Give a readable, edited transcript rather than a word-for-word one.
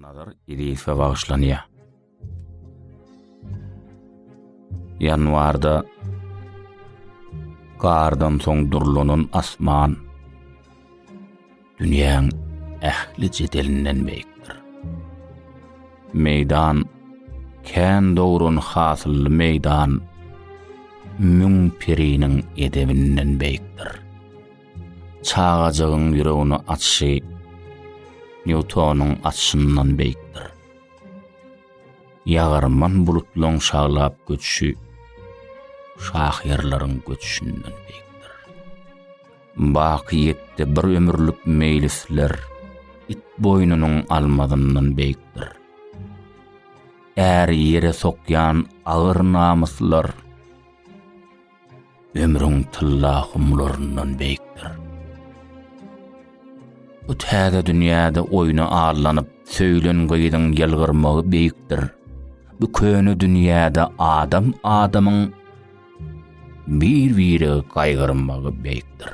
Nazar Ezizowa bagyşlanýar. Ýanwarda gardan soň durlanan asman dünýäň ähli jedelinden beýikdir. Meýdan kän dogran hasylly meýdan müň periniň edebinden beýikdir. Çagajygyň ýüregini açyşy Nýutonyň açyşyndan beýikdir. Ýagyrman bulutlaň şaglap göçüşi şahyrlaryň göçüşinden beýikdir. Bakyýetde bir ömürlik meýlisler it boýnunyň almazyndan beýikdir. Äri ýere sokýan agyr namyslar Ömrüň tylla humlaryndan beýikdir. Bu täze dünýäde oýna allanyp, söýlen gyzyň ýylgyrmagy beýikdir. Bu köne dünýäde adam adamyň bir-biregi gaýgyrmagy beýikdir.